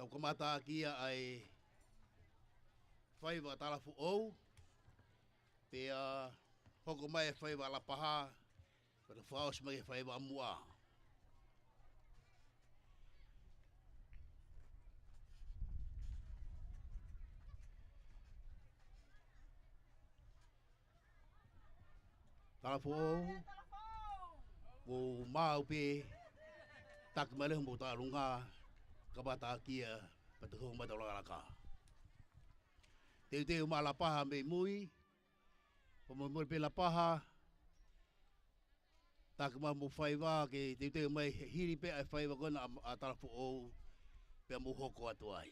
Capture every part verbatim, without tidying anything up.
kamata ʻaki ia ʻa e faiva Talafoʻou, pea hoko mai e faiva Lapaha, pea fakaʻosi mai e faiva Muʻa. Talafoʻou, ʻoku mau pē, taki mai leva homou tauʻolunga, kamata ʻaki ia, pea toki hoko mai ʻetau lakalaka. Teuteu mai Lapaha mei mui, pea mo e mole pē Lapaha, taki mai homou faiva ke teuteu mai hili pē ʻa e faiva ko ena ʻa, ʻa Talafoʻou, pea mou hoko atu ai.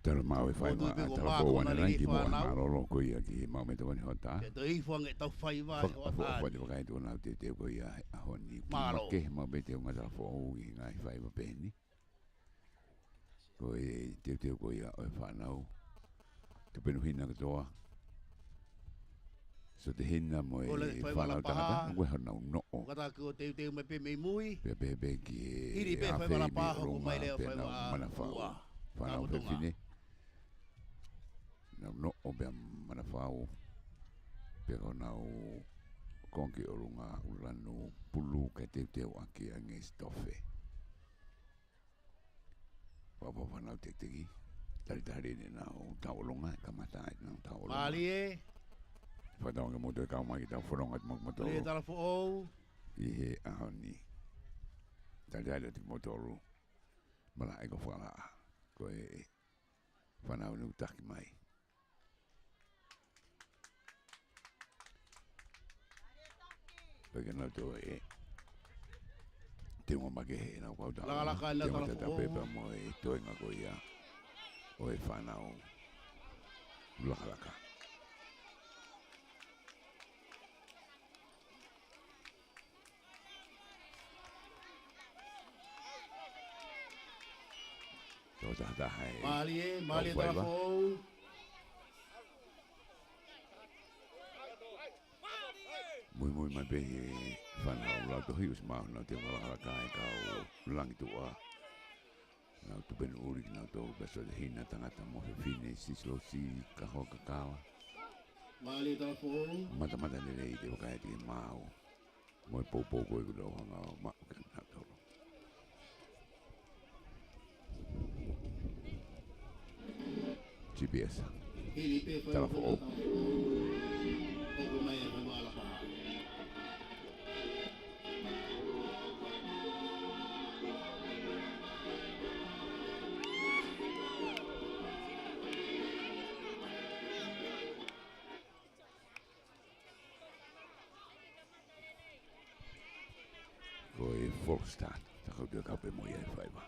Tala mai e faiva ʻa Talafoʻou ʻanenai, kimuʻa mālōlō ko ia ki he maʻu mei Tokoni Hota. Ke toe hifo ange ʻetau faiva he hoʻatā ni. Fakaʻofoʻofa atu e vakai ʻa e tōnau teuteu ko ia he ʻaho ni. Kimuʻa ke maʻu mei he teunga Talafoʻou ʻi he ngaahi faiva pehē ni. Ko e teuteu ko ia ʻo e fānau. Tupenu hina kotoa. Sote hina mo e fānau tangata, ʻoku ʻi ai honau noʻo. Kata ko e teuteu mai pē mei mui. Pea pehē pē ki he hili pē faiva Lapaha, hoko mai leva faiva Muʻa. Fānau fefine. Nau noʻo pea manafau. Pea ko honau konga ki ʻolunga ʻoku lanu pulu kae teuteu ʻaki ange Sitofe. Papa fānau tekiteki. Talitali ʻenau tauʻolunga, kamata ʻenau tauʻolunga. Mālie. Fakatauange mou toe kau mai ke tau fononga atu mo kimoutolu. Mālie Talafoʻou. ʻI he ʻaho ni. Talitali atu kimoutolu. Malaʻe ko Fakalaʻa. Ko e fānau ni ʻoku taki mai. Pea ke nau toe teunga makehe ʻenau kau tau. Lakalaka ʻenau Talafoʻou. Teunga tata pē pea mo e toenga ko ia ʻo e fānau lakalaka. Tō tahataha e. Mālie, mālie Talafoʻou. Muimui mai pē he fānau Lautohi, ʻosi maʻu honau teunga lakalaka e kau Langituʻa. Nau tupenu ʻuli kinautolu pea sote hina tangata mo fefine, Sisilosi Kahoa Kakala. Mālie Talafoʻou. Matamata lelei ʻi he vakai atu ki he maau. Mo e poupou ko ē ʻoku tau hanga ʻo maʻu kia kinautolu. G P S. Talafoʻou. Ko e false start, tā ko ē ʻoku kau pē mo ia he faiva.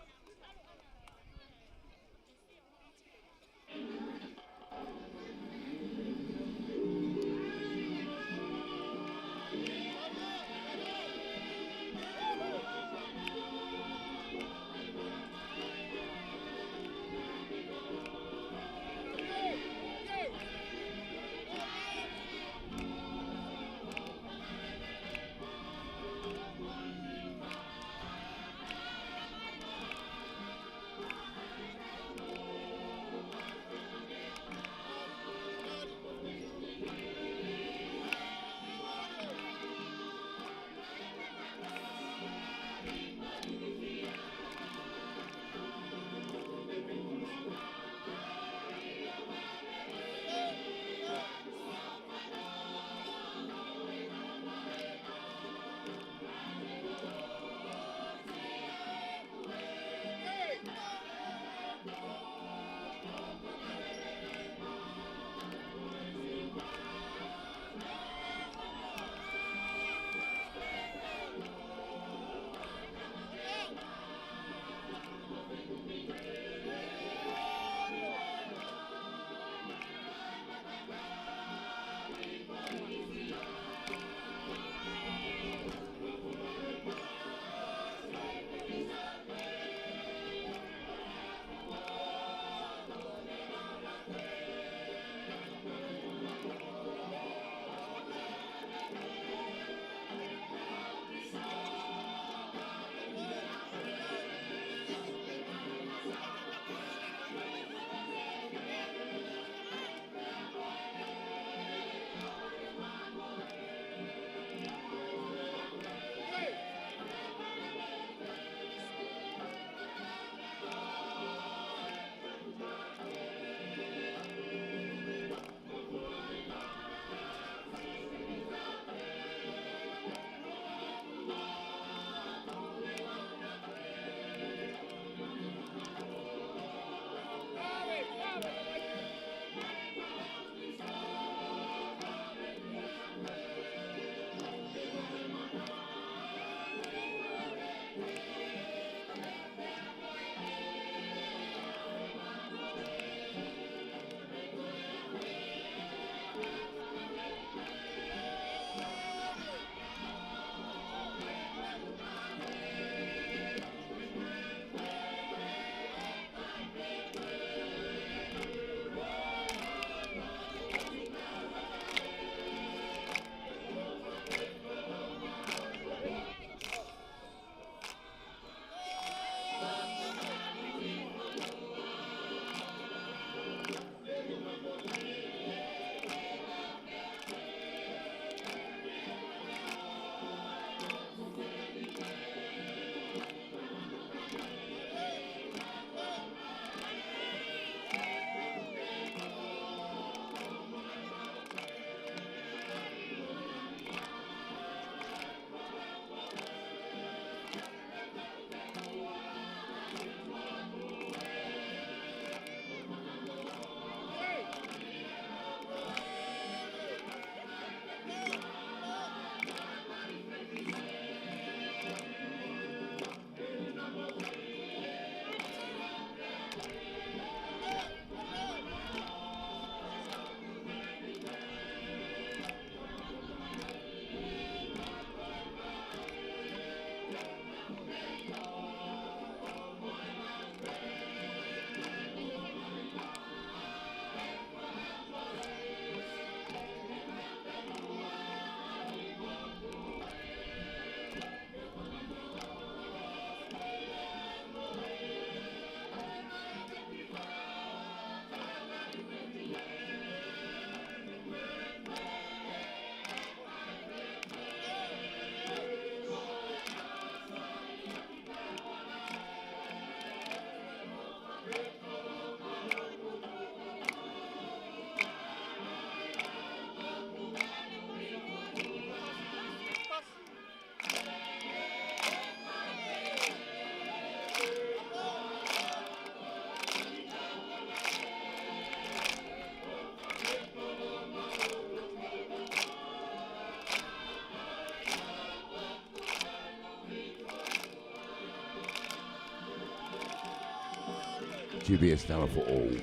T V S Tala Foʻou.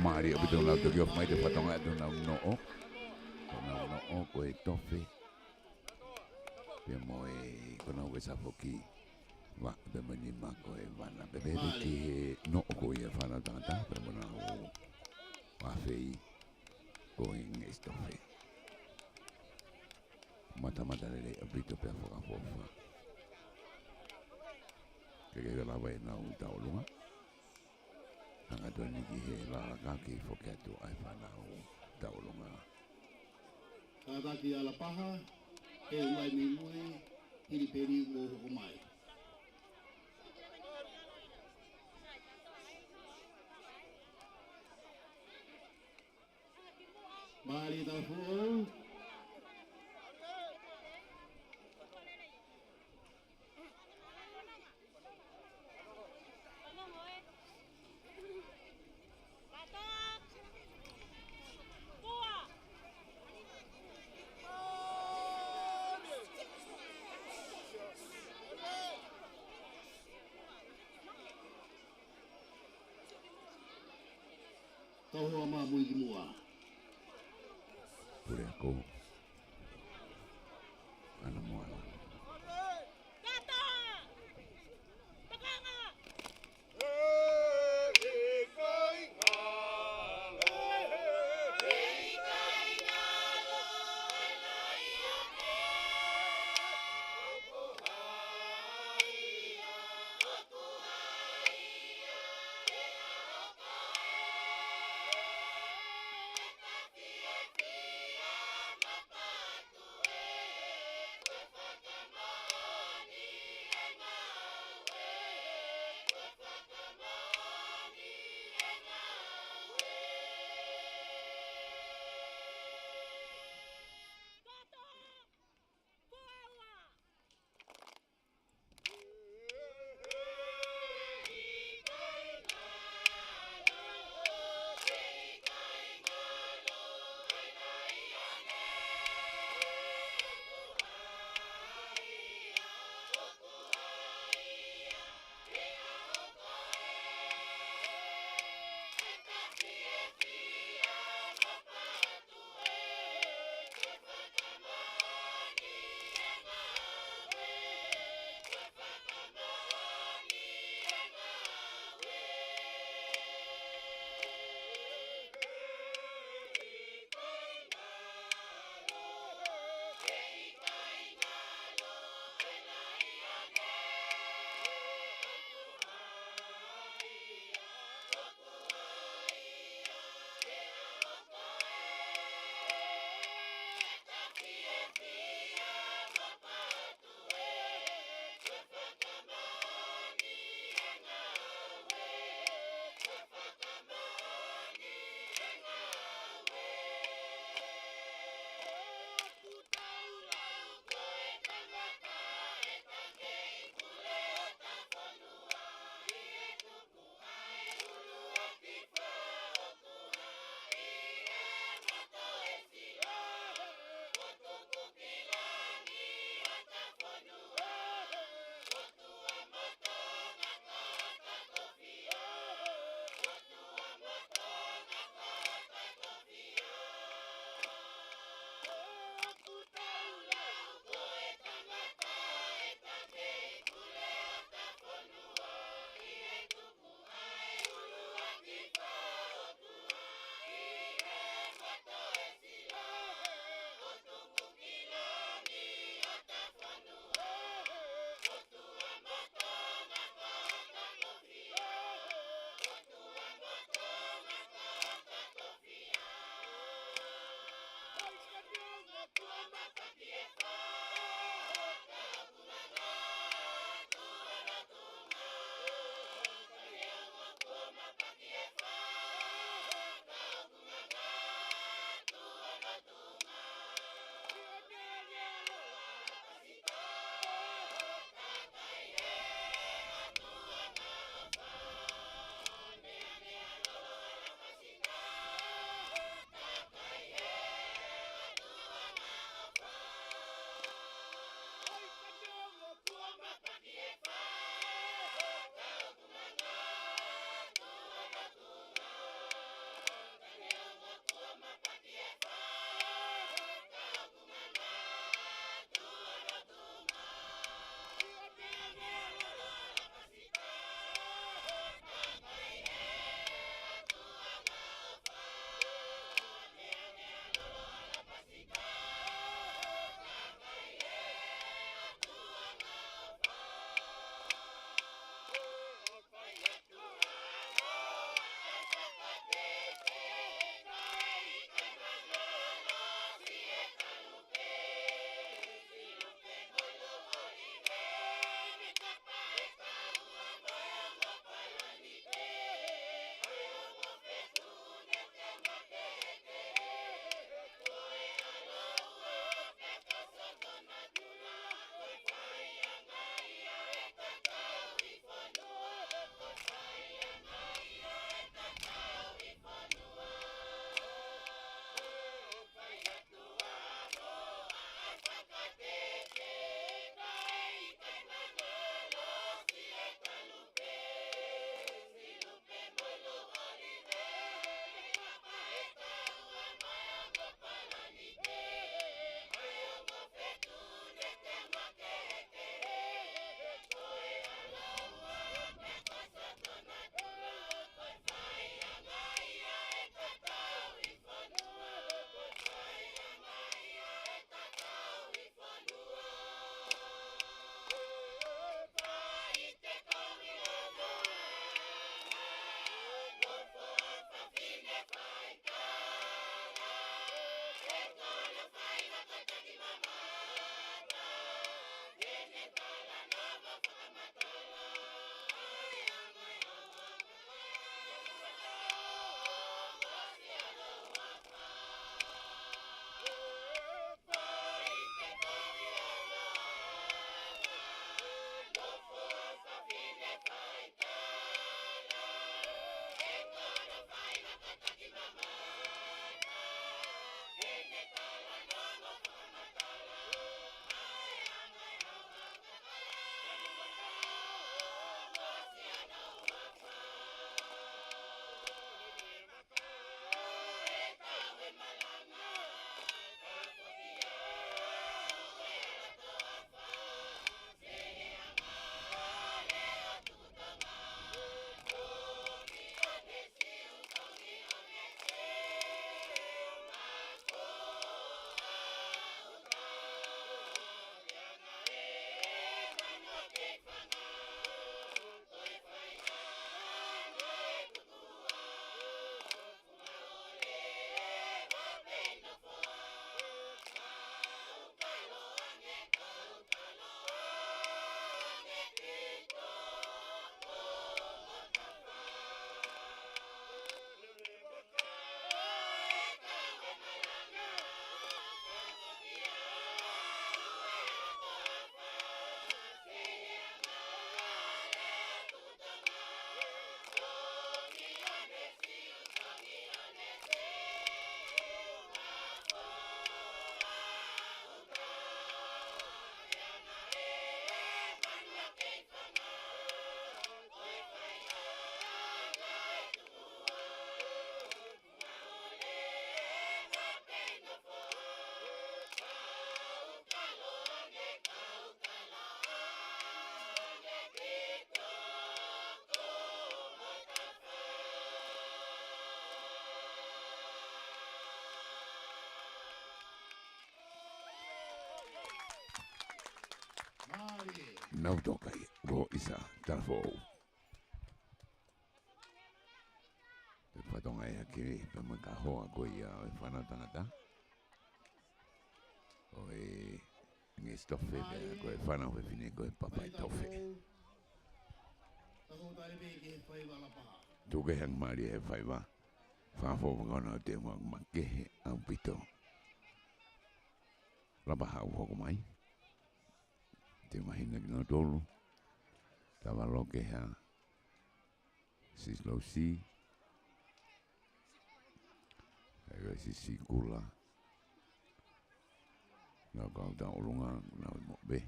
Mālie ʻaupito ʻenau toki ofi mai he fatongia ʻenau noʻo. Ko ʻenau noʻo ko e tofe. Pea mo e konau ke safoki. Vaʻa pea mo e nima ko e vana. Pea pehē ki he noʻo ko ia fānau tangata. Pea mo ʻenau afei ko e ngeʻesi tofe. Matamata lelei ʻaupito pea fakaʻofoʻofa. Ke ke lava ʻenau tauʻolunga. Hanga atu eni ki he lalaka ke foki atu ai fānau tauʻolunga. Kātaki ʻa Lapaha, ke ʻomai mei mui, Pilipeli mo hoko mai. Mālie Tala Foʻou. Tau hoa mā mui ki muʻa. Pule ako. ʻAna Moala. Nau toka ia, ko ʻIsa Talafoʻou. Ko e fatongia ia ke pea mo e kahoa ko ia ʻo e fānau tangata. Ko e ngeʻesi tofe pea ko e fānau fefine ko e papai tofe. Tuku kehe ange mālie e faiva. Fakafofonga ʻo e teunga makehe ʻaupito. Lapaha ʻoku hoko mai. Te mahina kinautolu. Tavaloke ha Sisi Lousi. Ē, Sisi Kula. Nau kau tau ʻolunga, nau mo be.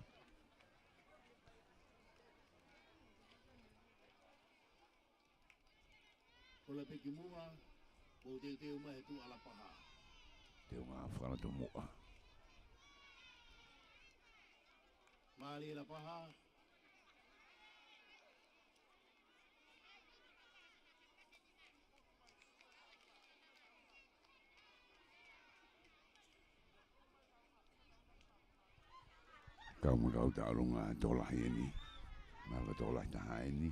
Ko Lapeki Muʻa, ko teuteu mai he tuʻa Lapaha. Teunga fakaloto muʻa. Mālie Lapaha. Kau mo e kau tau ʻolunga tokolahi eni. Mālō tokolahi taha eni.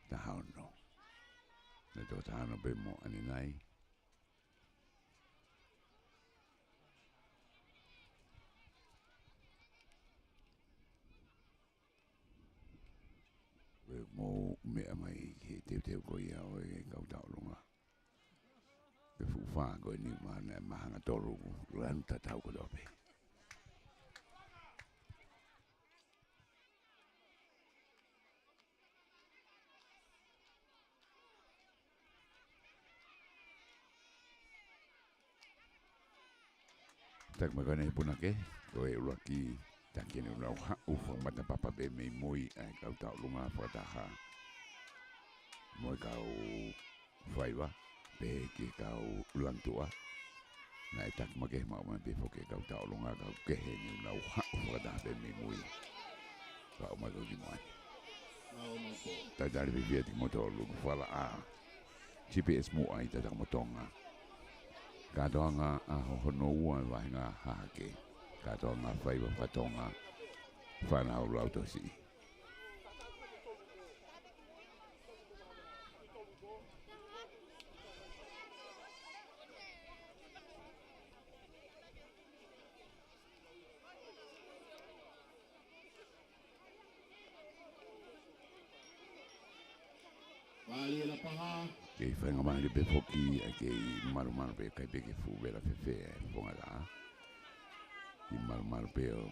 Taha ono. Ne toko taha ono pē mo ʻanenai. Ko e mou meʻa mai ki he teuteu ko ia ʻo e kau tau ʻolunga. Ko e fuʻu fā ko eni mahana, mahanga tolu, lanu tatau kotoa pē. Taki mai ko eni punake, ko e ʻuluaki taki eni ʻoku nau haʻu fakamatapapa pē mei mui ʻa e kau tau ʻolunga fakataha mo e kau faiva, pehē ki he kau lantuʻa. Naʻe taki makehe maʻu mai pē foki e kau tau ʻolunga, kau kehe ni ʻoku nau haʻu fakataha pē mei mui. Ka ʻomai ko ki muʻa ni. Talitali fiefia kimoutolu, Falaʻā. G P S Muʻa ʻi Tatakamotonga. Kātoanga ʻaho hono ua e vāhenga hahake. Kātoanga faiva fakatonga. Fānau Lautohi. Mālie Lapaha. Kei faingamālie pē foki, ʻa e kei malumalu pē, ʻikai pē ke fuʻu vela fēfē e fonga laʻā. Kei malumalu pē ʻo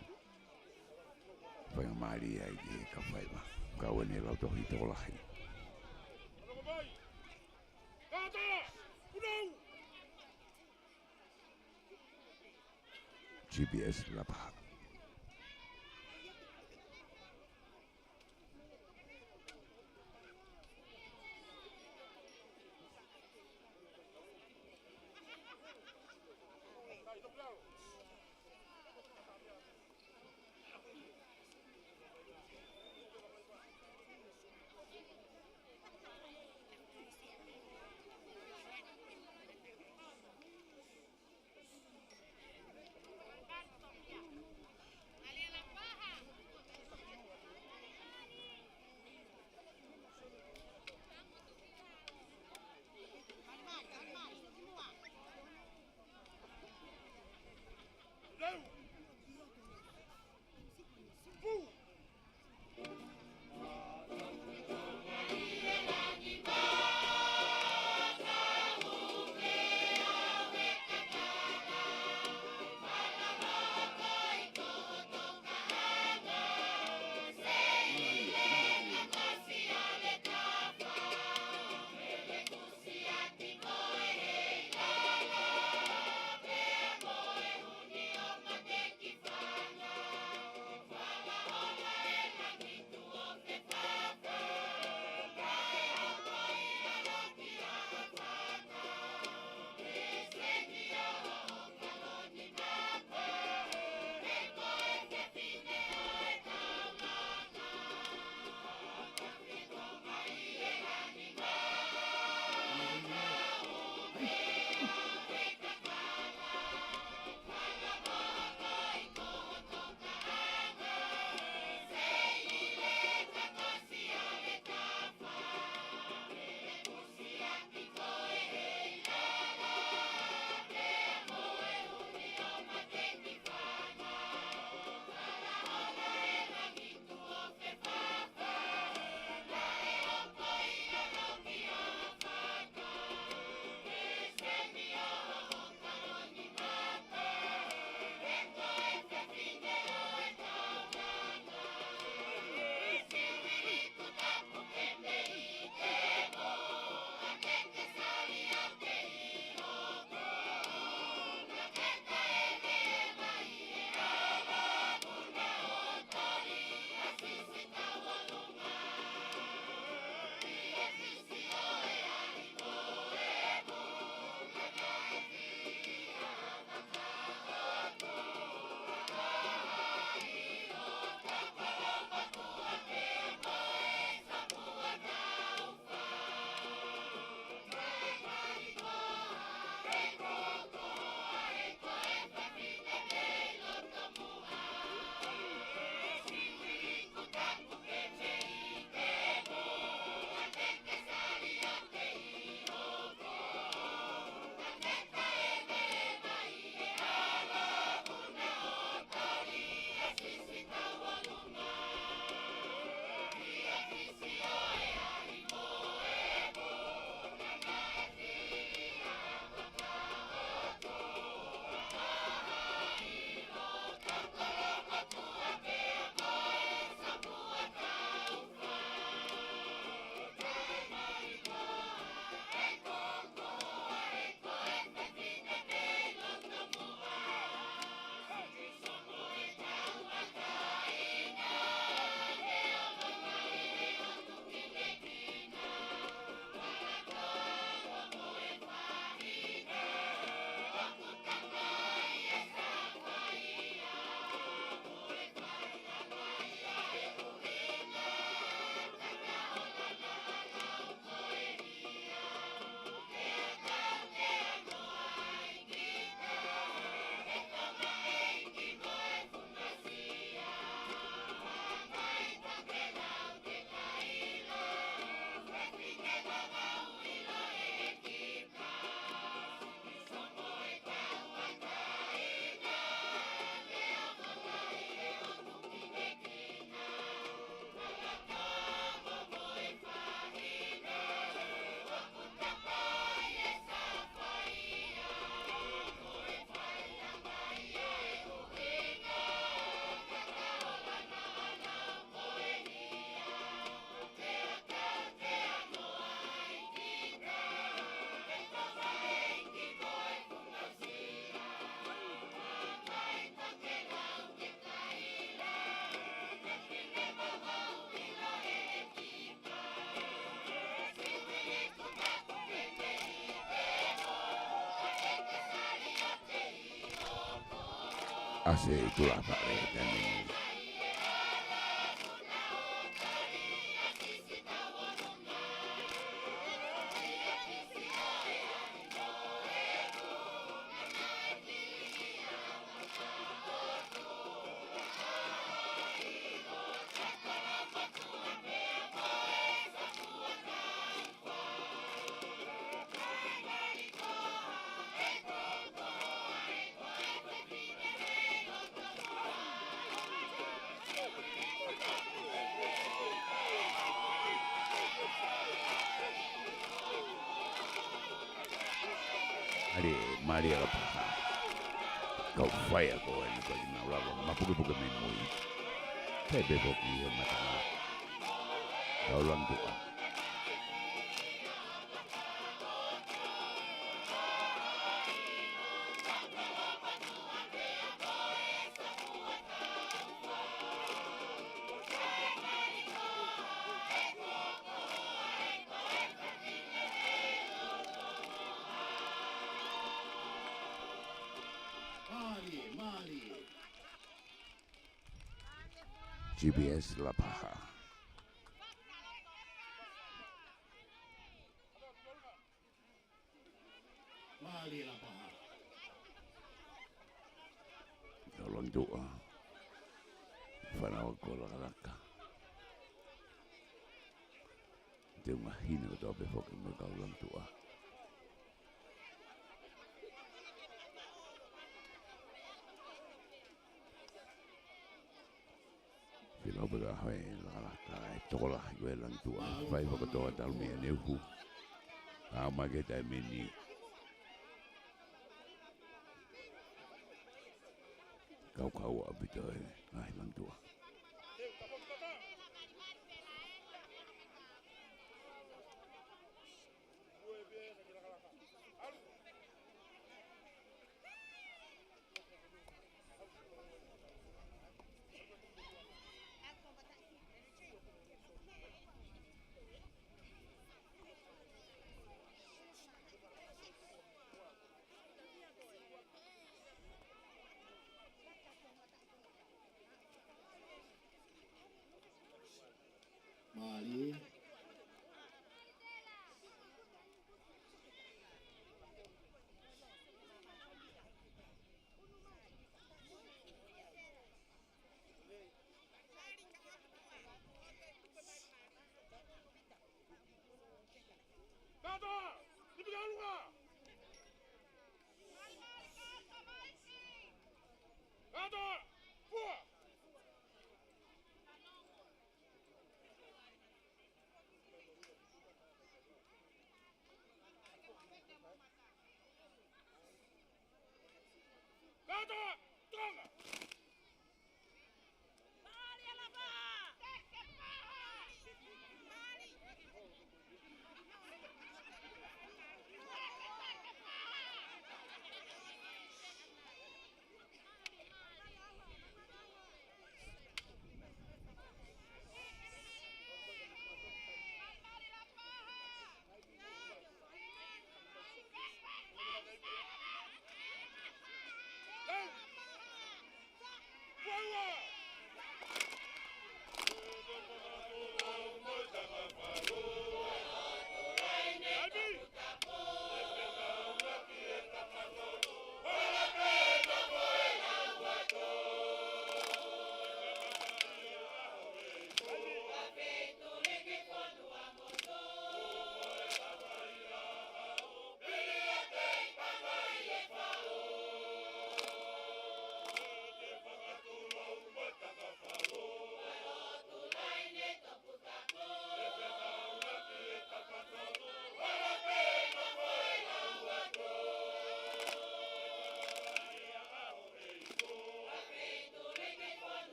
faingamālie ai ki he kau faiva. Kau eni Lautohi tokolahi. G P S Lapaha. ʻAse ʻi tuʻa pale tani. Mālie, mālie Lapaha. Kau fai ako eni ko ina lava mapukepuke mei mui. Pea pē foki ʻi he matanga. Kau Langi Tuʻa. Mālie, mālie. G B S Lapaha. Mālie Lapaha. Kau Langi Tuʻa. Fānau ako Lakalaka. Te u mahino kotoa pē foki mo Kau Langi Tuʻa. Filo pē ka hoi Lakalaka ʻe tokolahi ko e Langi Tuʻa. Fai fakatoa talu mei ʻaneuhu. Ka ʻomai ke taimi ni. Kaukau ʻaupito e ngaahi Langi Tuʻa. Mālie. Kātoa! Nipi ka ʻolunga! Kātoa! Fua! Kātoa! Tonga!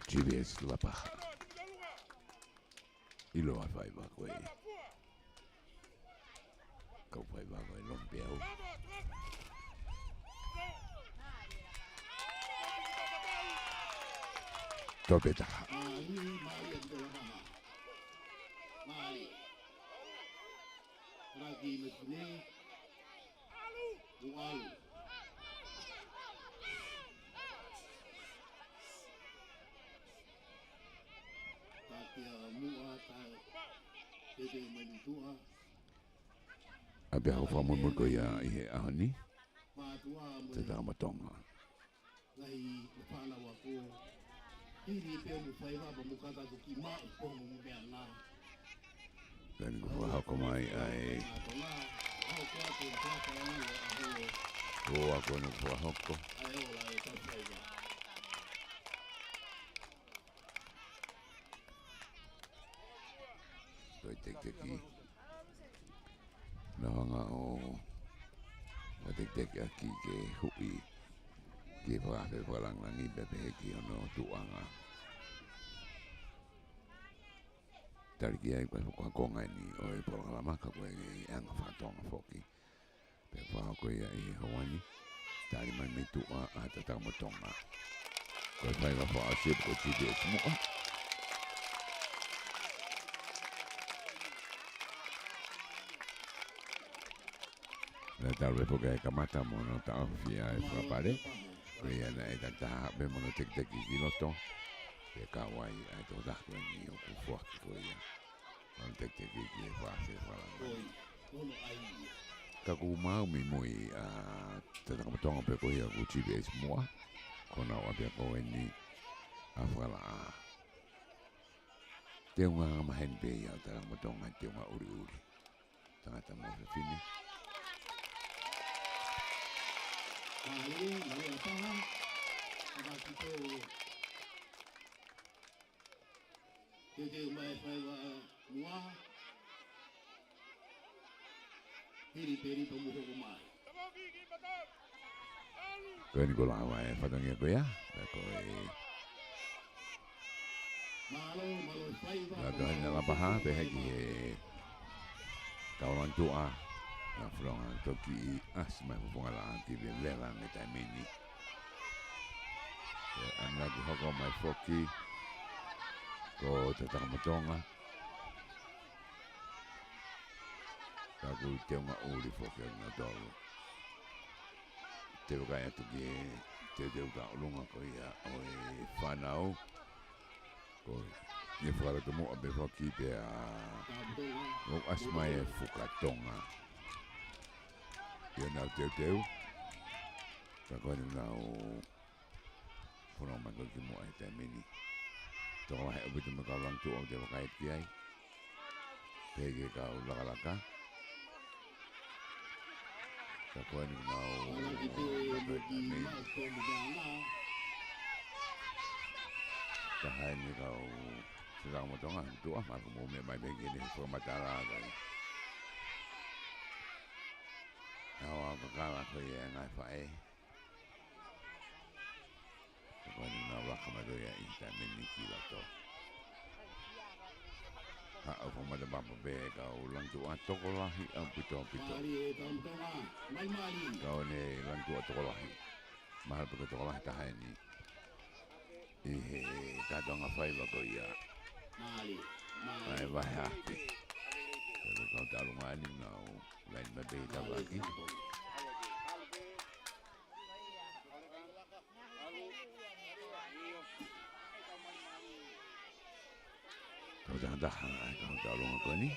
G B S Lapaha. ʻIlo ʻa e faiva ko ē. Kau faiva ko ē Lomipeau. Tope taha. Mālie, mālie ʻa e Lapaha. Mālie. Laki me tine. Muʻa ʻalu. Takia muʻa, ta-, tete mai ni tuʻa. ʻA pea hoko fakamuimui ko ia ʻi he ʻaho ni. Mātuʻa mo e Te Tama Tonga. Lahi mo fānau ako. Hili pē mo faiva mo kata ko ki maʻu ko mo meʻa na. Then ko fakahoko mai ai. Ko ako no fakahoko. Ko e tekiteki. Naʻa hanga ʻo, ʻo tekiteki ʻaki ke huʻi. Ke fakaafe fakalāngilangi pea pehē ki hono tuʻuʻanga. Tali ki ai ko e fakahoko ni ʻo e polokalama ka ko e anga faka-Tonga foki. Pea fakahoko ia ʻi he houa ni, tali mai mei tuʻa ʻa Te Tama Tonga. Ko e faiva fakaʻosi ko G B S Muʻa. Naʻe talu pē foki ʻa e kamata mo hono taʻofi ʻa e fakapale. Ko ia naʻe takitaha pē mo hono tekiteki ki loto. Pea kau ai ʻa e tokotaha ko eni ʻoku foaki ko ia. Hono tekiteki ki he fakaafe fakalāngilangi. Ka ʻoku maʻu muimui ʻa Te Tama Tonga pea ko ia ko G B S Muʻa. Ko honau ʻapiako eni ʻa Fakalaʻā. Teunga angamaheni pē ia ʻo Te Tama Tonga, teunga ʻuliʻuli. Tangata mo fefine. Mālie, mālie ʻa Taha. Tangata ko Teuteu mai faiva Muʻa. Hili pē ni pea mo hoko mai. Ko eni ko e lava e fatongia ko ia. Pea ko e Mālō, mālō e faiva. Lata heni ʻa Lapaha, pehē ki he kau langi tuʻa. Naʻe fononga toki ʻasi mai fofonga laʻā ki vevela ange taimi ni. ʻE ʻanaki hoko mai foki ko Te Tama Tonga. Ka ko e teunga ʻuli foki ʻo kinautolu. Te vakai atu ki he teuteu tauʻolunga ko ia ʻo e fānau. Ko e fakalotomuʻa pē foki pea ʻoku ʻasi mai e fuka Tonga. ʻI heʻenau teuteu. Ka ko eni ʻoku nau fononga mai ko ē ki muʻa he taimi ni. Tokolahi ʻaupito mo e kau langi tuʻa ʻoku te vakai atu ki ai. Pehē ki he kau lakalaka. Ka ko eni ʻoku nau ʻalu atu he taimi ni. Taha eni kau Te Tama Tonga tuʻa, mahalo ʻoku mou meʻa mai pē ki heʻene fakamatala ko ē. Naʻa ʻoku kakala ko ia e ngaahi faʻē. Ko eni ʻoku nau laka mai ko ia ʻi he taimi ni ki loto. Haʻu fakamatapapa pē kau langi tuʻa tokolahi ʻaupito ʻaupito. Mālie Tama Tonga, mai mālie. Kau eni langi tuʻa tokolahi. Mahalo pē ko e tokolahi taha eni. ʻI he kātoanga faiva ko ia. Mālie, mālie. ʻA e vahe hake. Ko e kau tauʻolunga eni ʻoku nau laine mai pē ʻi tafaʻaki. Tau taha taha ʻa e kau tauʻolunga ko eni.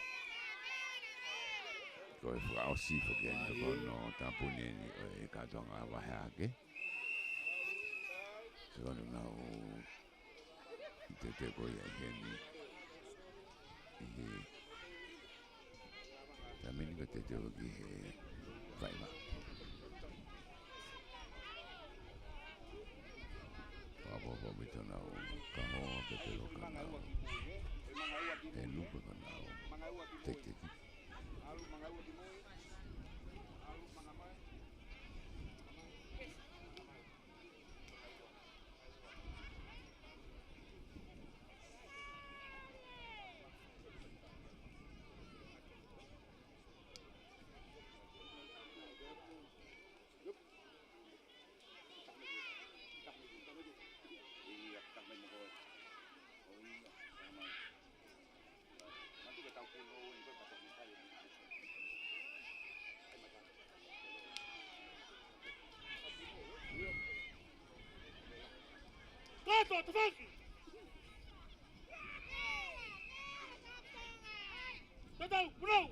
Ko e fakaʻosi foki eni ko hono tāpuni eni ʻo e kātoanga vahe hake. Ko hono nau ʻi he teuteu ko ia ʻi heni. ʻI he taimi ni ko e teuteu ki he faiva. Papa papa mito nau kaho pepelo kanau. He lupa kanau. Tekiteki. Tatau, pulau.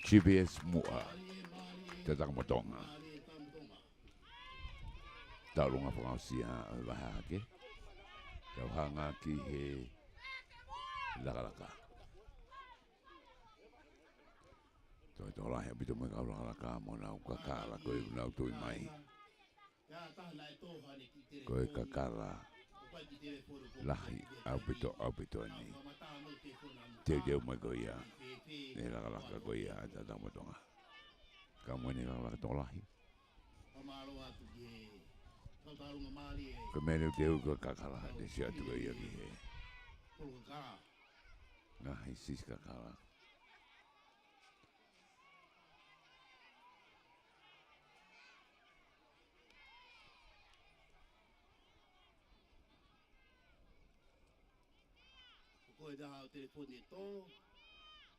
G P S Muʻa, Tatakamotonga. Tauʻolunga fakaʻosi ʻa e vahe hahake. Tau hanga ki he lakalaka. Toe tokolahi ʻaupito mo e kau lakalaka mo ʻenau kakala ko ē ʻoku nau tui mai. Ko e kakala lahi ʻaupito, ʻaupito eni. Teuteu mai ko ia ʻe he lakalaka ko ia ʻa Tatakamotonga. Ka mo eni lakalaka tokolahi. Ko e meʻa leva ʻoku teu ko e kakala, te u sio atu ko ia ki he ngaahi siʻisiʻi kakala. Ko e taha ʻo e telefoni ʻe tō,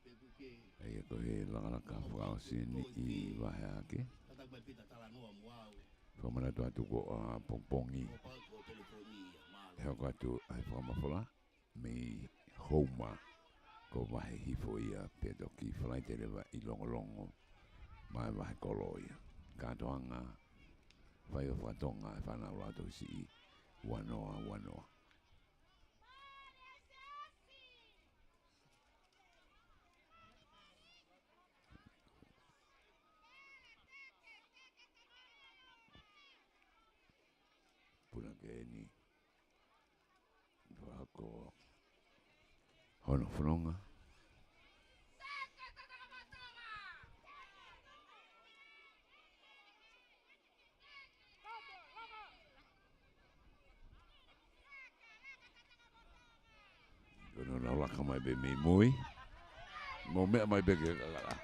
pe kuke. ʻA ia ko e lakalaka fakaʻosi eni ʻi he vahe hahake. Kata mai pita talanoa mo au. Fakamanatu atu ko ʻapongipongi. Ko pau ko e telefoni ia, mālō. ʻE hoko atu ʻa e fakamafola mei Houma, ko e vahe hifo ia pea toki Falaite leva ʻi Longolongo, maʻa e vahe kolo ia. Kātoanga faiva fakatonga ʻa e fānau Lautohi Siʻi, ua noa, ua noa. Punake eni. Fako hono fononga. Ko hono laulaka mai pē mei mui. Mo meʻa mai pē ke laka.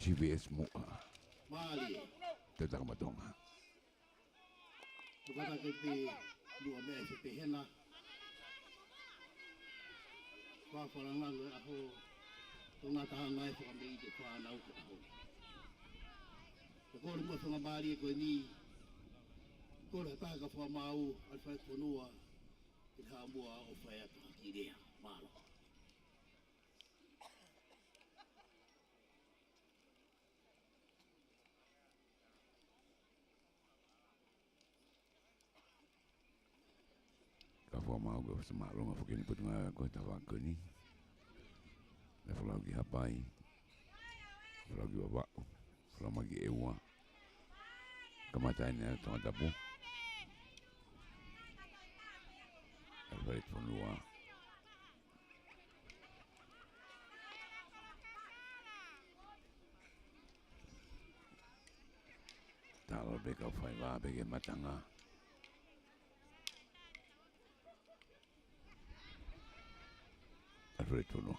T V S Muʻa. Mālie. Te Takamotonga. Ko kata ke te lua mea se te hena. Fa falangango e ʻaho. Ko ngata hanga e fakamei te fānau ke ʻaho. Te kole mo fakamālie ko eni. Kole ha taha ka fakamau, ʻAlifeleti Fonua. Ke haʻamua ʻo fai atu ha kiʻi lea. Mālō. Ka fakamau ko e fakamālō ʻa e Faʻē Potungāue ko e tafaʻaki ko eni. Naʻe folau ki Haʻapai. Folau ki Vavaʻu. Folau mai ki ʻEua. Kamata eni ʻa Tongatapu. ʻAlifeleti Fonua. Talo pē kau fai vā pē ke matanga. ʻAlifeleti Fonua.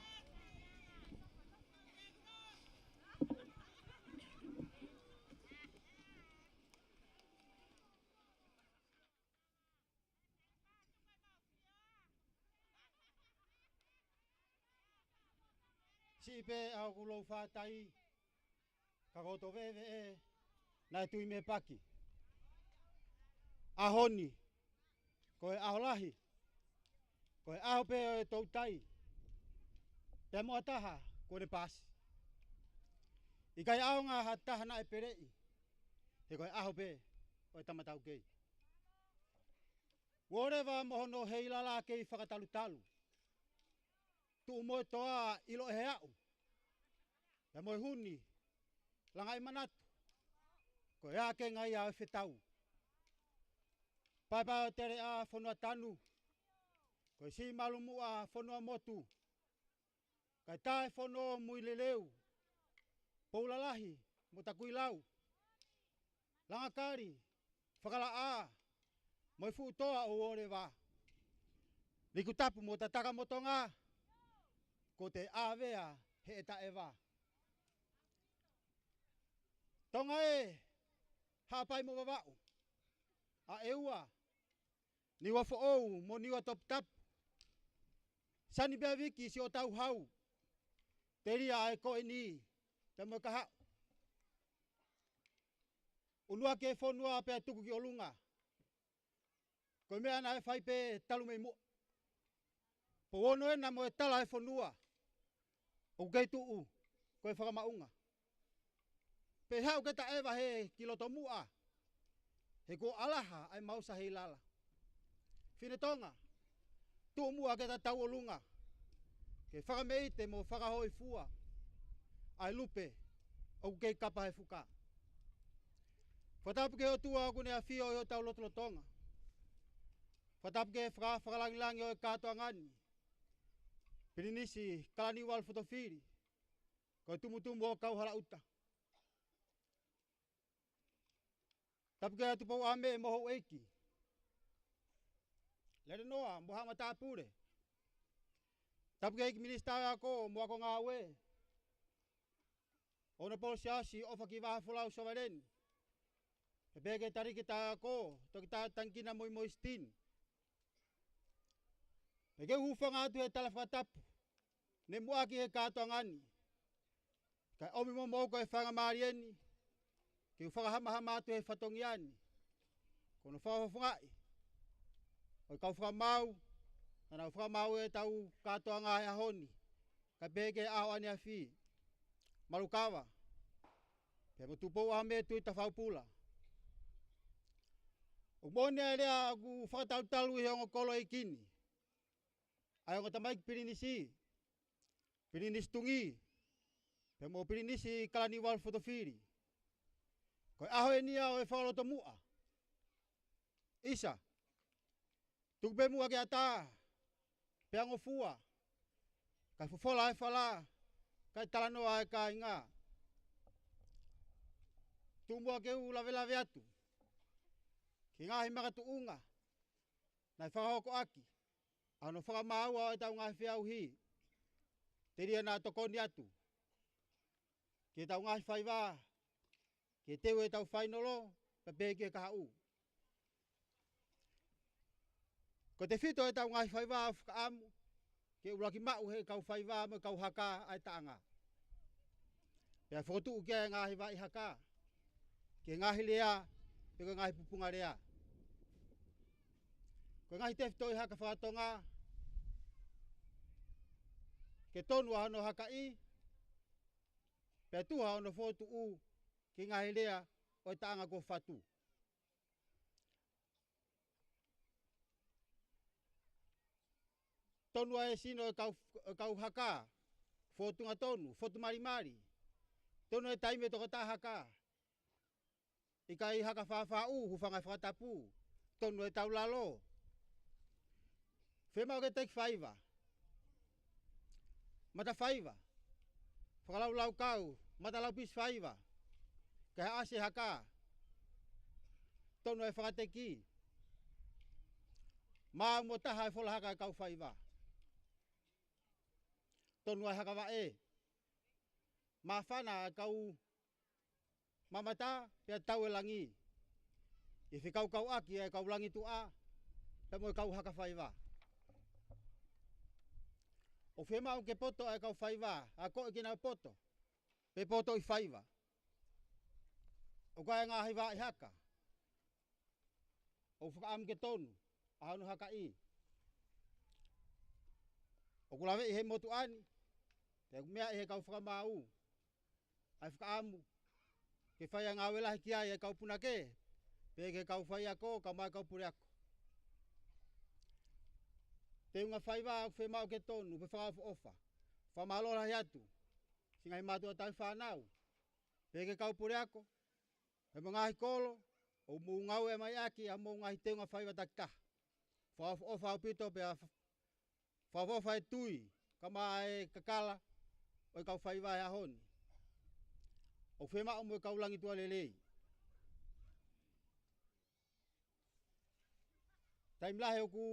Siʻi pē ʻa hoku lou faʻahi, ka ko hoto veʻeveʻe naʻe tui mei he paki. ʻAho ni, ko e ʻaho lahi, ko e ʻaho pē ʻo e toutai, pea mo ha taha kuo ne paasi. ʻIkai ʻaonga ha taha naʻe peleʻi, he ko e ʻaho pē ʻo e tama taukei. Uōleva mo hono heilala kei fakatalutalu. Tuʻu mo e toa ʻilo ʻe he aʻu. Pea mo e huni, langaʻi manatu. Ko e ʻakenga ia ʻo e fetau. Paepae ʻo Teleʻa fonua tanu. Ko e siʻi malu muʻa fonua motu. Kae tae fono mui leleu. Poulalahi mo takuilau. Langakali, fakalaʻā, mo e fuʻu toa ʻo Uōleva. Likutapu mo Tatakamotonga, ko te ʻavea he ʻe taʻeva. Tonga ē, Haʻapai mo Vavaʻu. ʻA ʻEua, Niua Foʻou mo Niua Toputapu. Sani pea Viki siʻotau hau. Telia ʻa e ko eni, pea mo e kahaʻu. ʻUnuaki e fonua pea tuku ki ʻolunga. Ko e meʻa naʻe fai pē talu mei muʻa. Pō ono ena mo e tala e fonua. ʻOku kei tuʻu, ko e fakamaʻunga. Pea haʻu ke taʻeva he ki loto muʻa. He kuo ʻalaha ʻa e mausa heilala. Fine Tonga, tuʻu muʻa ke ta tau ʻolunga. Ke fakameʻite mo fakahōifua. ʻA e lupe, ʻoku kei kapa he fuka. Fakatapu ki he ʻOtua ʻoku ne ʻafio ʻi hotau lotolotonga. Fakatapu ki he faka-, fakalangilangi ʻo e kātoanga ni. Pilinisi Kalaniuvalu Fotofili. Ko e tumutumu ʻo Kauhalaʻuta. Tapu ki he Tupou ʻAme mo houʻeiki. Lelenoa mo haʻa matāpule. Tapu ki he ʻEiki Minisitā ʻo e Ako mo Ako Ngāue. ʻOnapolo Siaosi ʻOfaki Vahafolau Sovaleni. Pea pehē ki he Taliki Taʻako, Toketā Tangikina Moimoi Sitini. Pea ke u hūfanga atu he tala fakatapu. Ne muʻaki he kātoanga ni. Kae ʻomi mo moʻoku e faingamālie ni. Ke u fakahamahama atu he fatongia ni. Ko hono fakafofongaʻi ʻo e kau fakamaau, naʻa nau fakamaau ʻetau kātoanga he ʻaho ni. Kae pehē ki he ʻaho ʻaneafi. Malukava. Pea mo Tupou ʻAme Tuʻi Tafaupula. ʻOku moʻoni ʻa e lea ʻoku fakatalutalu ʻi he ongo kolo ʻeiki ni. ʻA e ongo tamaiki pilinisi. Pilinisi Tungi. Pea mo Pilinisi Kalaniuvalu Fotofili. Ko e ʻaho eni ia ʻo e fakalotomuʻa. ʻIsa. Tuku pē muʻa ke ʻatā. Pea ngofua. Kae fofola e fala. Kae talanoa e kāinga. Tuku muʻa ke u lavelave atu. Ki he ngaahi makatuʻunga. Naʻe fakahoko ʻaki. ʻA hono fakamaau ʻo ʻetau ngaahi feʻauhi. Telia naʻa tokoni atu. ki heʻetau ngaahi faiva, ke teu ʻetau fainolo, pea pehē ki he kahaʻu. Ko e tefito ʻetau ngaahi faiva ʻoku fakaʻamu ke ʻuluaki maʻu ʻe he kau faiva mo e kau haka ʻa e taʻanga. Pea fokotuʻu ki ai e ngaahi vaʻi haka, ki he ngaahi lea, pe ko e ngaahi pupunga lea. Ko e ngaahi tefitoʻi haka faka-Tonga, ke tonu ʻa hono hakaʻi, pea tuha hono fokotuʻu ki he ngaahi lea ʻo e taʻanga kuo fatu. Tonu ʻa e sino ʻo e kau, ʻo e kau haka, fotunga tonu, fotu malimali. Tonu e taimi ʻo e tokotaha haka. ʻIkai haka fāfāʻu, hūfanga he fakatapu. Tonu e taulalo. Fiemaʻu ke teki faiva, mata faiva, fakalaulaukau, mata laupisi faiva, ke haʻasi e haka. Tonu e fakateki. Maʻu mo taha e fola haka e kau faiva. Tonu e haka vaʻe. Māfana e kau mamata pea tau e langi ʻi he fekaukauʻaki ʻa e kau langi tuʻa pea mo e kau haka faiva. ʻOku fiemaʻu ke poto ʻa e kau faiva, akoʻi ke nau poto, pe poto ʻi faiva. ʻOku ʻi ai e ngaahi vaʻi haka ʻoku fakaʻamu ke tonu ʻa hono hakaʻi. ʻOku laveʻi he motuʻa ni, pea ʻoku meaʻi he kau fakamaau ʻa e fakaʻamu ke fai ʻa e ngāue lahi ki ai e kau punake, pea ki he kau faiako, kae ʻumaʻā e kau puleako. Teunga faiva ʻoku fiemaʻu ke tonu, pea fakaʻofoʻofa. Fakamālō lahi atu siʻi ngaahi mātuʻa tauhi fānau, pea ki he kau puleako, pea mo e ngaahi kolo ʻoku mou ngāue mai ʻaki ʻa hoʻomou ngaahi teunga faiva takitaha. Fakaʻofoʻofa ʻaupito pea fa-, fakaʻofoʻofa e tui, kae ʻumaʻā e kakala ʻo e kau faiva he ʻaho ni. ʻOku fiemaʻu mo e kau langi tuʻa lelei. Taimi lahi ʻoku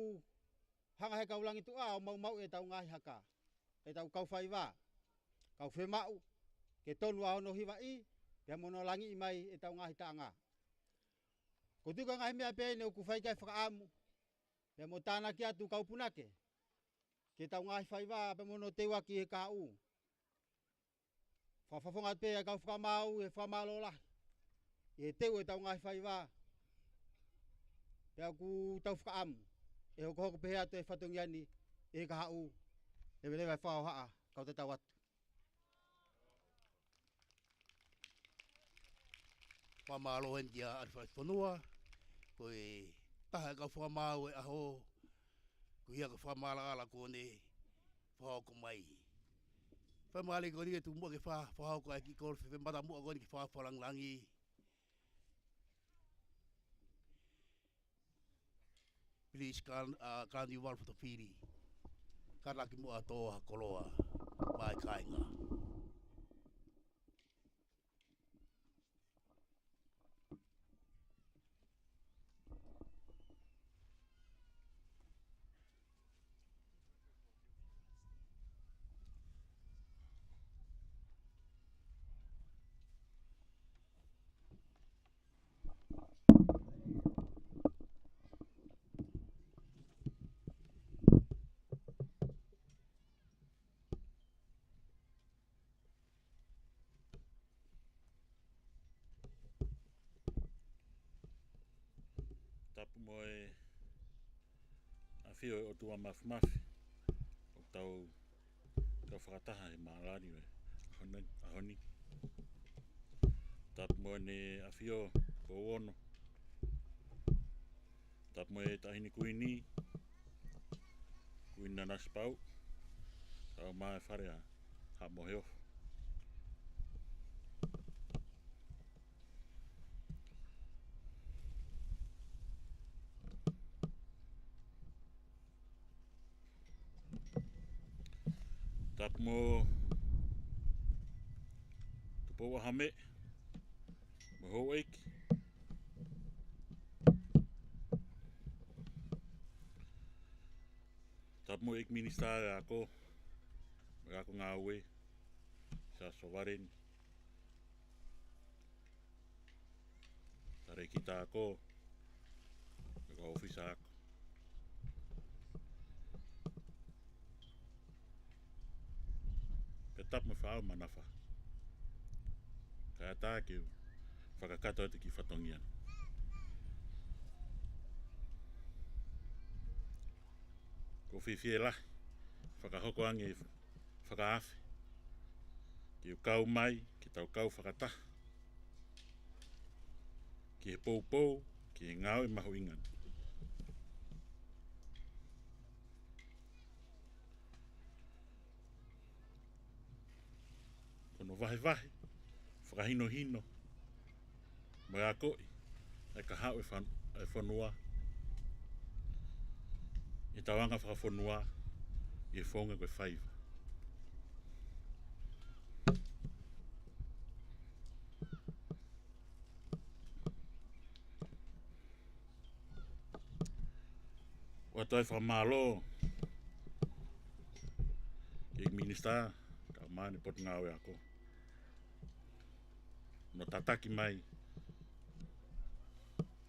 hanga he kau langi tuʻa ʻo maumauʻi ʻetau ngaahi haka, ʻetau kau faiva. Ka ʻoku fiemaʻu ke tonu ʻa hono hivaʻi, pea mo hono langiʻi mai ʻetau ngaahi taʻanga. Ko e tuʻu ko e ngaahi meʻa pehē ni ʻoku fai ki ai e fakaʻamu, pea mo tānaki atu kau punake ki heʻetau ngaahi faiva, pea mo hono teuaki ʻe he kahaʻu. Fakafofonga atu pē ʻa e kau fakamaau he fakamālō lahi ʻi he teu ʻetau ngaahi faiva. Pea ʻoku tau fakaʻamu ʻe hokohoko pehē atu e fatongia ni ʻe he kahaʻu. Leveleva e fakahohaʻa, kau tatau atu. Fakamālō heni kia ʻAlifa Fonua, ko e taha e kau fakamaau e ʻaho, ko ia ko e fakamaʻalaʻala ko eni fakahoko mai. Fakamālō ko eni ke tuku muʻa ke fa-, fakahoko ʻa e kiʻi kolosi fefemata muʻa ko eni ke fa-, fakalāngilangi. Please, Kalani, uh, Kalani Uvalu Fotofili. Kātaki muʻa ʻo tō ha koloa maʻa e kāinga. Tapu mo e ʻafio ʻo e ʻOtua Mafimafi, ʻoku tau, tau fakataha he mālali ʻo e ʻaho ni, ʻaho ni. Tapu mo ʻEne ʻAfio Poʻuono. Tapu mo e Taʻahine Kuini, Kuini Nanasipauʻu, kae ʻumaʻā e Fale ʻa Haʻa Moheofo. Tapu mo Tupou ʻAhame, mo e houʻeiki. Tapu mo e ʻEiki Minisitā ʻo e Ako, mo e Ako Ngāue, Siaosi Sovaleni. ʻEiki Tākō, ʻEiki ʻŌfisa Ako. Pea tapu mo e Faʻao Manafa. Kae ʻatā ke u fakakakato atu e kiʻi fatongia ni. ʻOku ou fiefia lahi, fakahoko ange e fakaafe, ke u kau mai, ke tau kau fakataha ki he poupou, ki he ngāue mahuʻinga ni. Ko hono vahevahe, fakahinohino, mo e akoʻi ʻa e kahaʻu ʻo e fan-, ʻo e fonua, ʻi he tauanga fakafonua, ʻi he founga ko e faiva. ʻOatu ai e fakamālō ki he Minisitā, kae ʻumaʻā ʻene Potungāue Ako, hono tataki mai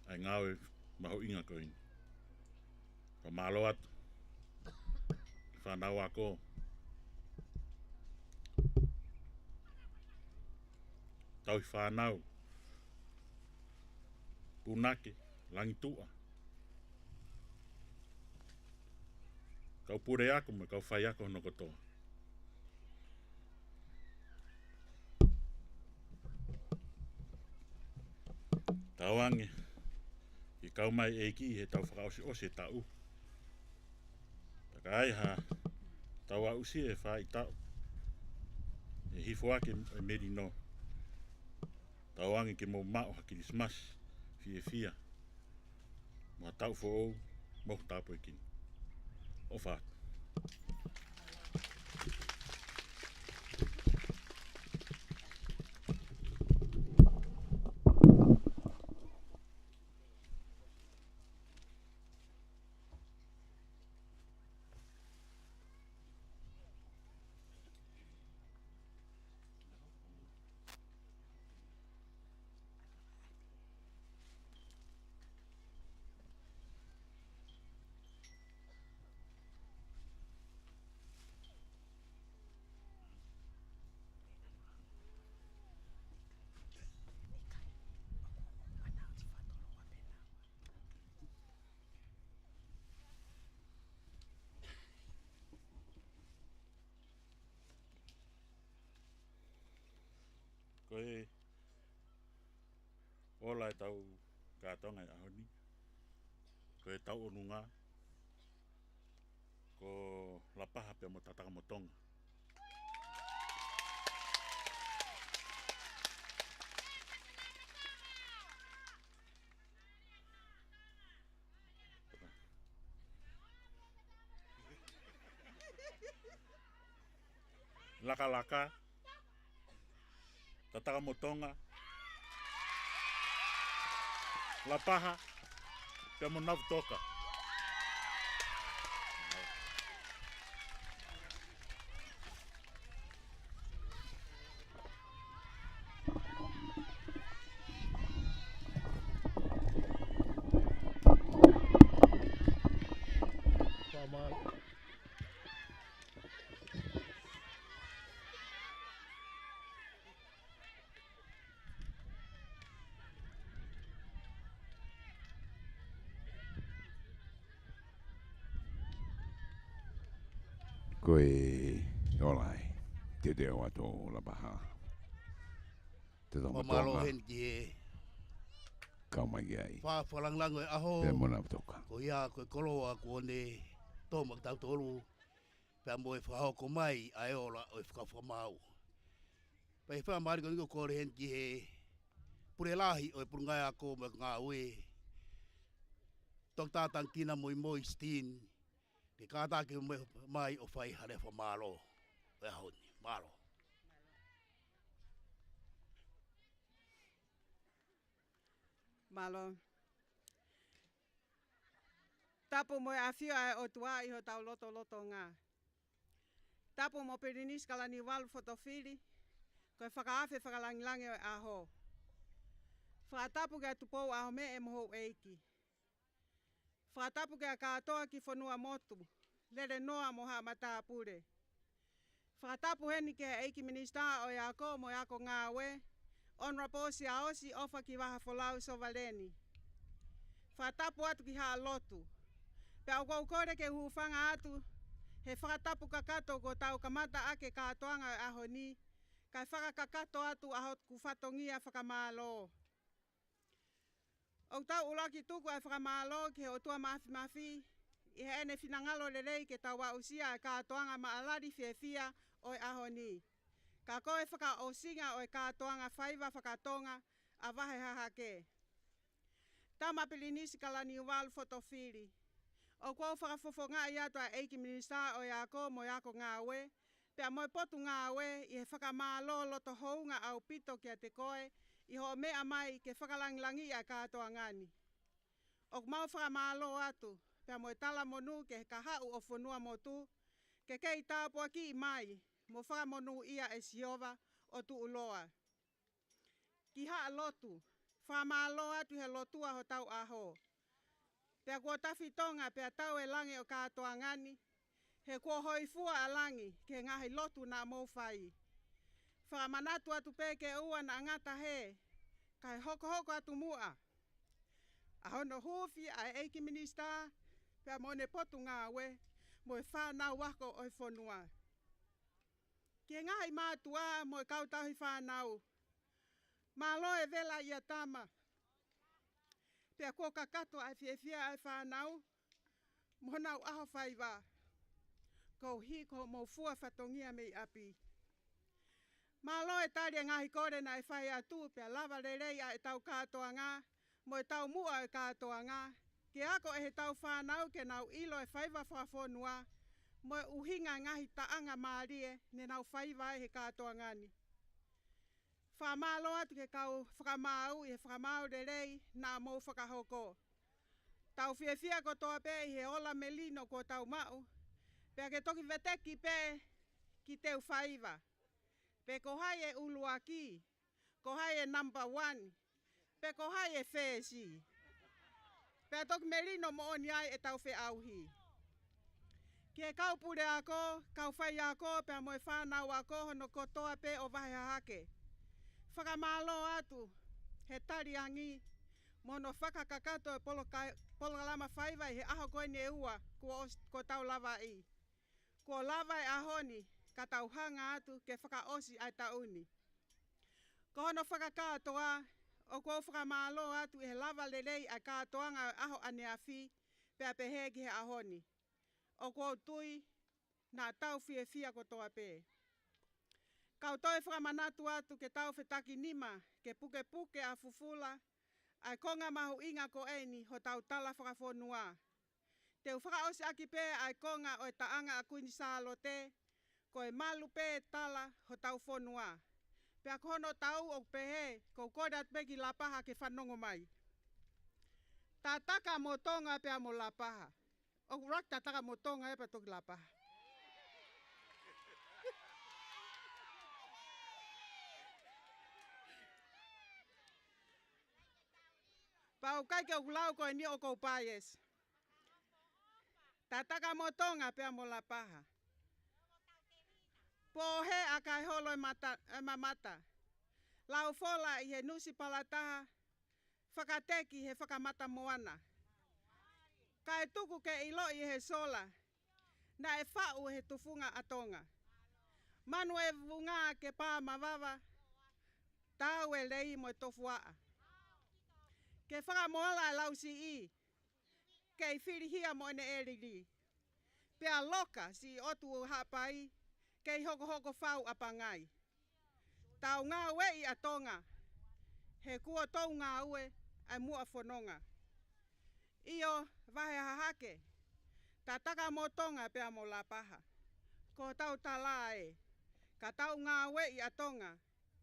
ʻa e ngāue mahuʻinga ko eni. Fakamālō atu ki he fānau ako, tauhi fānau, punake, langituʻa, kau puleako mo e kau faiako hono kotoa. Tauange ke kau mai e ʻEiki ʻi heʻetau fakaʻosiʻosi e taʻu. Pea ka ai ha tau aʻusia e faʻahitaʻu, ʻe hifo ake e melino. Tauange ke mou maʻu ha Kilisimasi fiefia mo ha taʻu foʻou mohu tāpuekina. ʻOfa atu. Ko e ola ʻetau kātoanga he ʻaho ni, ko e tauʻolunga, ko Lapaha pea mo Tatakamotonga. Lakalaka, Tatakamotonga, Lapaha, pea mo Navutoka. Ko e ola ē, te te o ato Lapaha. Te tau Fakamālō mātuʻa heni ki he kau mai ki ai. Fa-, fakalāngilangi ʻo e ʻaho. Pea mo Navutoka. Ko ia ko e koloa kuo ne tō maʻa kitautolu. Pea mo e fakahoko mai ʻa e ola ʻo e fakafakamaau. Pea ʻi he fakamālō ko eni ʻoku ou kole heni ki he pule lahi ʻo e Potungāue Ako mo e Ngāue, Toketā Tangikina Moimoi Steen, ke kātaki mai ʻo fai ha lea fakamālō ʻo e ʻaho ni. Mālō. Mālō. Tapu mo e ʻafio ʻa e ʻOtua ʻi hotau lotolotonga. Tapu mo Pilinisi Kalaniuvalu Fotofili, ko e fakaafe fakalāngilangi ʻo e ʻaho. Fakatapu kia Tupou ʻAhomeʻe mo houʻeiki. Fakatapu kia kātoa ki Fonuamotu, Lelenoa mo haʻa matāpule. Fakatapu heni ki he ʻEiki Minisitā ʻo e Ako mo e Ako Ngāue, Honourable Siaosi ʻOfa-ki-Vahafolau Sovaleni. Fakatapu atu ki Haʻa Lotu. Pea ʻoku ou kole ke u hūfanga atu he fakatapu kakato kuo tau kamata ʻaki e kātoanga ʻo e ʻaho ni, kae fakakakato atu ʻa hoku fatongia fakamālō. ʻOku tau ʻuluaki tuku ʻa e fakamālō ki he ʻOtua Māfimafi ʻi heʻene finangalo lelei ke tau aʻusia ʻa e kātoanga maʻalali fiefia ʻo e ʻaho ni, ka ko e fakaʻosinga ʻo e kātoanga faiva faka-Tonga ʻa Vahe Hahake. Tama Pilinisi Kalaniuvalu Fotofili, ʻoku ou fakafofongaʻi atu ʻa e ʻEiki Minisitā ʻo e Ako mo e Ako Ngāue, pea mo e Potungāue ʻi he fakamālō loto hounga ʻaupito kiate koe ʻi hoʻo meʻa mai ke fakalangilangiʻi ʻa e kātoanga ni. ʻOku mau fakamālō atu pea mo e talamonū ki he kahaʻu ʻo Fonuamotu, ke kei tāpuakiʻi mai mo fakamonūʻia ʻe Sihova ʻo tuʻuloa. Ki Haʻa Lotu, fakamālō atu he lotua hotau ʻaho. Pea kuo tafi Tonga pea tau e langi ʻo e kātoanga ni, he kuo hoifua ʻa langi ki he ngaahi lotu naʻa mou fai. Fakamanatu atu pē ke ʻoua naʻa ngata hē, kae hokohoko atu muʻa ʻa hono huufi ʻa e ʻEiki Minisitā pea mo ʻene Potungāue mo e fānau ako ʻo e fonua. Ki he ngaahi mātuʻa mo e kau tauhi fānau, mālō e vela ʻia tama. Pea kuo kakato ʻa e fiefia ʻa e fānau mo honau ʻaho faiva, koeʻuhi ko hoʻomou fua fatongia mei ʻapi. Mālō e tali e ngaahi kole naʻe fai atu pea lava lelei ʻa ʻetau kātoanga mo e taumuʻa ʻo e kātoanga, ke ako ʻe heʻetau fānau ke nau ʻilo e faiva fakafonua mo e ʻuhinga e ngaahi taʻanga mālie ne nau faiva ai he kātoanga ni. Fakamālō atu ki he kau fakamaau ʻi he fakamaau lelei naʻa mou fakahoko. Tau fiefia kotoa pē ʻi he ola melino kuo tau maʻu, pea ke toki veteki pē ki teu faiva, pe ko hai e ʻuluaki, ko hai e number one, pe ko hai e fesi. Pea toki melino moʻoni ai ʻetau feʻauhi. Ki he kau puleako, kau faiako, pea mo e fānau ako hono kotoa pē ʻo Vahe Hahake, fakamālō atu he taliangi mo hono fakakakato e poloka-, polokalama faiva ʻi he ʻaho ko eni ʻe ua kuo ʻos-, kuo tau lavaʻi. Kuo lava e ʻaho ni, ka tau hanga atu ke fakaʻosi ʻa e taʻu ni. Ko hono fakakātoa, ʻoku ou fakamālō atu ʻi he lava lelei ʻa e kātoanga ʻo e ʻaho ʻaneafi, pea pehē ki he ʻaho ni. ʻOku ou tui naʻa tau fiefia kotoa pē. Kau toe fakamanatu atu ke tau fetakinima ke pukepuke ʻa fufula ʻa e konga mahuʻinga ko eni hotau tala fakafonua. Te u fakaʻosi ʻaki pē ʻa e konga ʻo e taʻanga ʻa Kuini Sālote, ko e malu pē tala hotau fonua. Pea ko hono tau ʻoku pehē, kou kole atu pē ki Lapaha ke fanongo mai. Tataka mo Tonga pea mo Lapaha. ʻOku ʻuluaki tataka mo Tonga ē pea toki Lapaha. Pea ʻoku ʻikai ke u lau ko eni ʻoku ou bias. Tataka mo Tonga pea mo Lapaha. Pōhē ʻa kae holo e mata, e mamata. Laufola ʻi he nusipalataha, fakateki he fakamata moana. Kae tuku ke ʻiloʻi ʻe he sola naʻe faʻu ʻe he tufunga ʻa Tonga. Manu e vunga ke pā mavava, tau e lei mo e tofuaʻa. Ke fakamoala e lausiʻi, kei filihia mo ʻene ʻelili. Pea loka siʻi ʻotu ʻo Haʻapai, kei hokohoko fau ʻa Pangai. Tau ngāueʻi ʻa Tonga, he kuo tou ngāue ʻa e muʻa fononga. ʻIo, Vahe Hahake, tataka mo Tonga pea mo Lapaha. Ko hotau tala ē, ka tau ngāueʻi ʻa Tonga,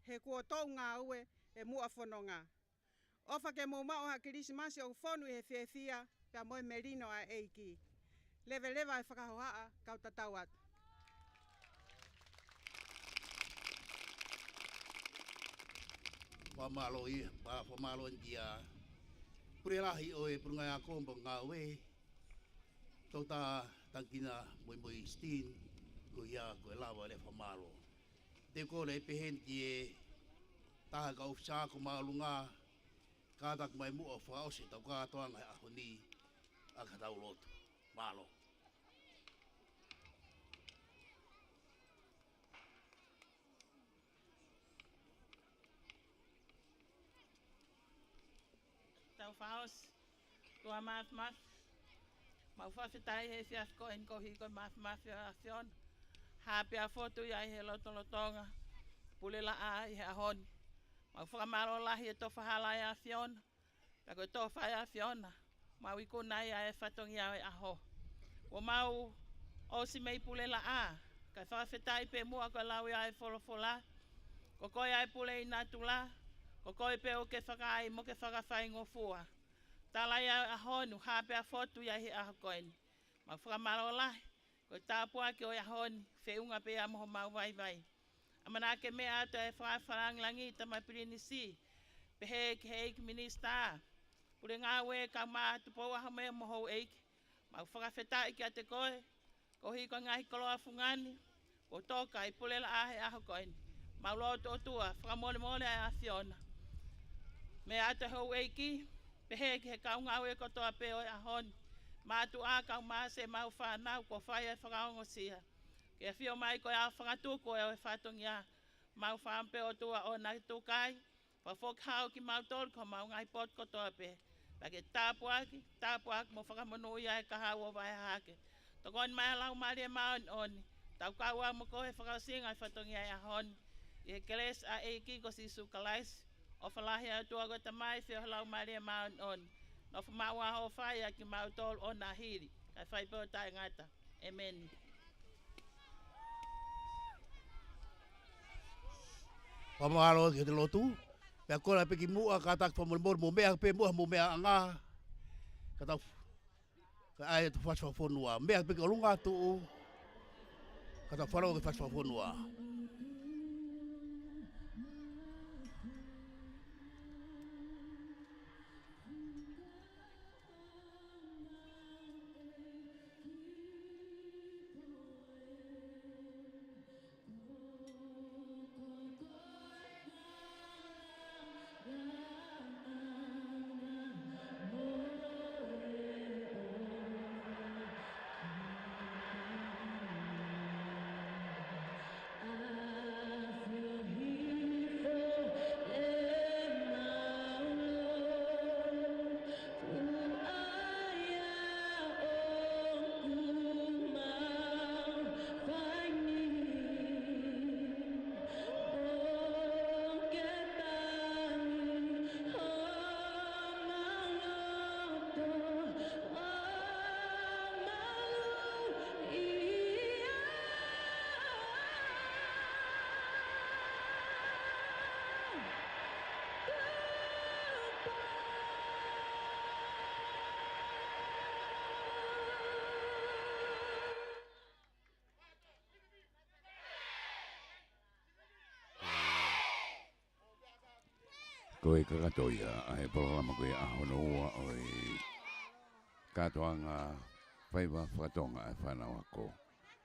he kuo tou ngāue e muʻa fononga. ʻOfa ke mou maʻu ha Kilisimasi ʻoku fonu ʻi he fiefia, pea mo e melino ʻa e ʻEiki. Leveleva e fakahohaʻa, kau tatau atu. Fakamālō ʻi, pa-, fakamālō ʻi he Pule Lahi ʻo e Pulungāue Ako mo e Ngāue, Toketā Tangikina Muimui Steen, ko ia ko e lava e fakamālō. Te u kole pē heni ki he taha e kau ʻōfisa ako māʻolunga, kātaki mai muʻa ʻo fakaʻosi ʻetau kātoanga he ʻaho ni, ʻa ka tau lotu. Mālō. Tau fakaʻosi. ʻOtua Māfimafi, mau fakafetaʻi he efiafi ko eni koeʻuhi ko e māfimafi ʻo e ʻAfiona. Hā pea fotu ia ʻi he lotolotonga Pule Laʻā ʻi he ʻaho ni. Mau fakamālō lahi he tofa hala ʻa e ʻAfiona, pea ko e tofa ʻa e ʻAfiona mau ikuna ai ʻa e fatongia ʻo e ʻaho. Kuo mau ʻosi mei Pule Laʻā, kae fakafetaʻi pē muʻa ko e lau ia ʻa e folofola: Ko koe ʻa e pule ʻi natula, ko koe pē ʻoku ke fakaai mo ke fakafaingofua. Tala ia ʻo e ʻaho ni, hā pea fotu ia ʻi he ʻaho ko eni. Mau fakamālō lahi, ko e tāpuaki ʻo e ʻaho ni, feʻunga pē ia mo homau vaivai. ʻAmanaki ke meʻa atu e fakafalangilangi Tamai Pilinisi, pehē ki he ʻEiki Minisitā, Pule Ngāue, kau mā Tupou ʻAho Mē mo houʻeiki. Mau fakafetaʻi kiate koe, koeʻuhi ko e ngaahi koloa fungani kuo toka ʻi Pule Laʻā he ʻaho ko eni. Mau lotu ʻOtua, fakamolemole ʻa e ʻAfiona. Meʻa atu e houʻeiki, pehē ki he kau ngāue kotoa pē ʻo e ʻaho ni, mātuʻa, kau mā siʻemau fānau kuo fai e fakaongosia. Ke ʻafio mai ko e ʻao fakatuku ʻo e fatongia. Mau fakaʻamu pē ʻOtua ʻo na tukai, fakafoki hao kimautolu ki homau ngaahi potu kotoa pē. Pea ke tāpuaki, tāpuaki mo fakamonūʻia e kahaʻu ʻo vahe hahake. Tokoni mai ʻa e Laumālie Māʻoniʻoni, tau kau au mo koe he fakaʻosinga e fatongia ʻo e ʻaho ni. ʻI he kelesi ʻa e ʻEiki ko Sīsū Kalaisi, ʻofa lahi ʻa e ʻOtua ko e Tamai, feohi ʻa e Laumālie Māʻoniʻoni, nofo maʻu ʻa hoʻo fai ʻa kimautolu ʻo na hili, kae fai pē ʻo taʻengata. ʻĒmeni. Fakamālō ki he lotu. Pea kole pē ki muʻa, kātaki fakamolemole, mou meʻa pē muʻa, mou meʻaʻanga. Ka tau, ka ʻai atu fasi fakafonua. Meʻa pē ki ʻolunga tuʻu. Ka tau fālō ki he fasi fakafonua. Ko e kakato ia ʻa e polokalama ko ia ʻa hono ua ʻo e kātoanga faiva fakatonga ʻa e fānau ako.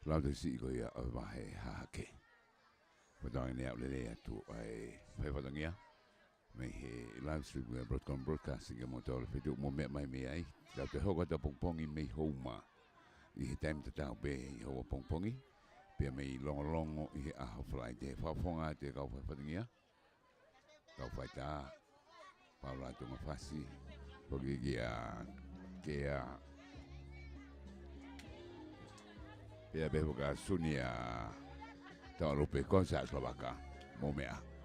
Lau tesi ko ia ʻo e vahe hahake. Fakatonga ni au lele atu ʻa e fai fatongia mei he live stream ʻa e Broadcom Broadcasting ke mo tau le fetu mo meʻa mai mei ai. Tau te hoko atu ʻapongipongi mei Houma ʻi he taimi tatau pē ʻi Houma ʻapongipongi. Pea mei Longolongo ʻi he ʻaho Falaite. Fakafofonga atu e kau fai fatongia, kau faitā, Paula Tongafasi, foki kia Kea. Pea pē foki ʻa Sunia Taulupe Konsa Slovaka mo meʻa.